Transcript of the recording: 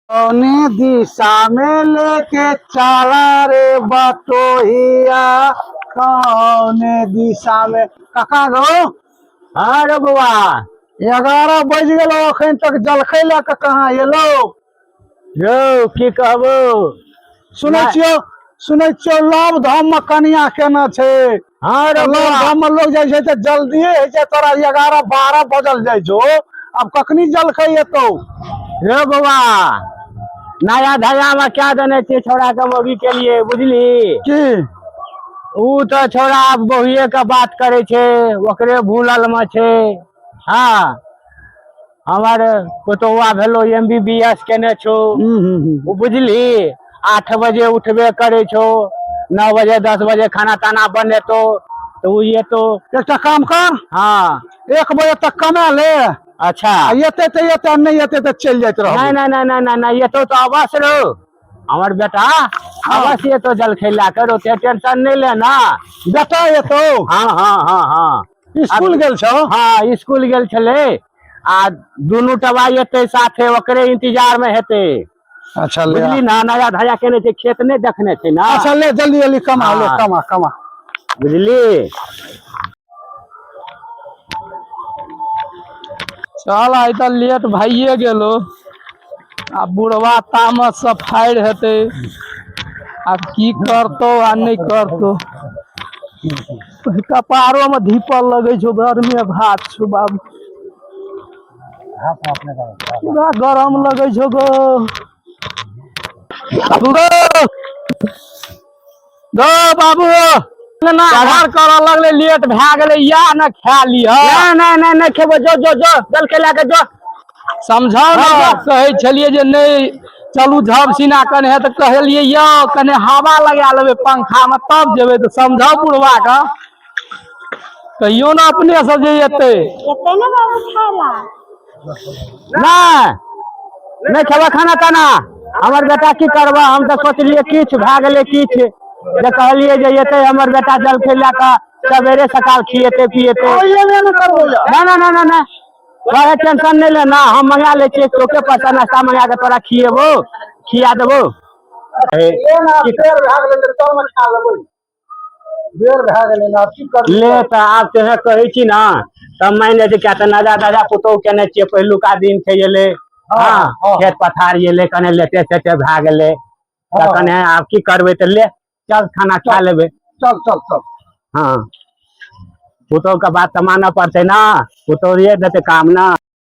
कौने दिशा में लेके चला रे बटोहिया, कौने दिशा में। काका गो। हाँ रे बौआ। 11 बज गेलो, अखन तक जलखै लए कऽ कहाँ एलो? यौ, की कहबो। सुनै छियौ, सुनै छियौ, लव धाम में कनिया केना छै? हाँ रे लव बौआ। धाम में लोग जाइ छै तऽ जल्दिए होइ छै, तोरा 11 12 बजल जाइ छौ, आब कखनी जलखै एतौ? रे बौआ, नया धया में क्या देने छियै छोड़ा के मौगी के लिए, बुझली? की? ऊ तऽ छोड़ा आब बहुए के बात करे छै, ओकरे भूलल में छै। हाँ, हमर पुतौआ भेलो एमबीबीएस केने छौ। हम्म, हम्म, ओ बुझली, 8 बजे उठबे करे छौ, 9 बजे 10 बजे खाना ताना बनेतो तऽ उ एतो। एकटा काम कर। 1 बजे तक कमा ले। आ एते तऽ एते, नहि एते तऽ चलि जाइत रहब। नहि, नहि, नहि, नहि, नहि, नहि, एतो तऽ अवश्य रहो, हमर बेटा अवश्य एतो जलखै लए कर, ओते टेंशन नहि ले ना। बेटा एतो? हाँ हाँ हाँ हाँ स्कूल गेल छौ? हाँ, स्कूल गेल छलै आ दुनू टबा एतै साथे, ओकरे इंतजार में हेतै। अच्छा, ले। बुझली ना, नया धया केने छै, खेत नहि देखने छै ना। अच्छा, ले, जल्दी जल्दी कमा ले। कमा, कमा। बुझली। चल, आइ तऽ लेट भइए गेलो। आ बुढ़वा तामस से फाड़ि हेतै, आब की करतौ आ नहि करतौ। कपारो में धीपल लगै छौ, गरमे भात छौ बाबू, पूरा गरम लगै छौ गो। बाबू गो, गो बाबू, चढ़ करऽ लगलै, लेट भए गेलै, या ने खा लिह। नहि, नहि, नहि, नहि खेबो, जो जो जो, जलखै लए के जो। समझाउ ने। हँ। कहै छलियै जे नहि चलू झब सीना कने, तऽ कहलियै यौ कने हवा लगा लेबै पंखा मे तब जेबै। तऽ समझाउ बुढ़वा के, कहियो ने अपने से जे एतै। एतै ने बाबू खाय ला? नहि, नहि खेबा खाना ताना। हमर बेटा की करबा, हम तऽ सोचलियै किछु भए गेलै किछु, जे कहलियै जे एतै हमर बेटा जलखै लए कऽ, सवेरे सकाल खिएतै पिएतै। ना, ना, ना, ना, ना, तोरा टेंशन नहि ले ना, हम मंगा लै छियै चौके पर से नाश्ता, मंगा के तोरा खिएबो, खिया देबो। बेर भए गेलै तऽ चल ने खा लेबै, बेर भए गेलै ने, आब की करबै? ले तऽ आब तोहे कहै छी ना, तब मानि ले छै, किया तऽ नजा दादा पुतोहु केने छियै, पहिलुका दिन छै एलै। खेत पथार एलै, कने लेटे सेटे भए गेलै तऽ कने आब की करबै? तऽ ले चल, खाना खा लेबै। चल, चल, चल। हाँ, पुतोहु के बात तऽ मानऽ पड़तै ना, पुतोहुए देतै काम ना।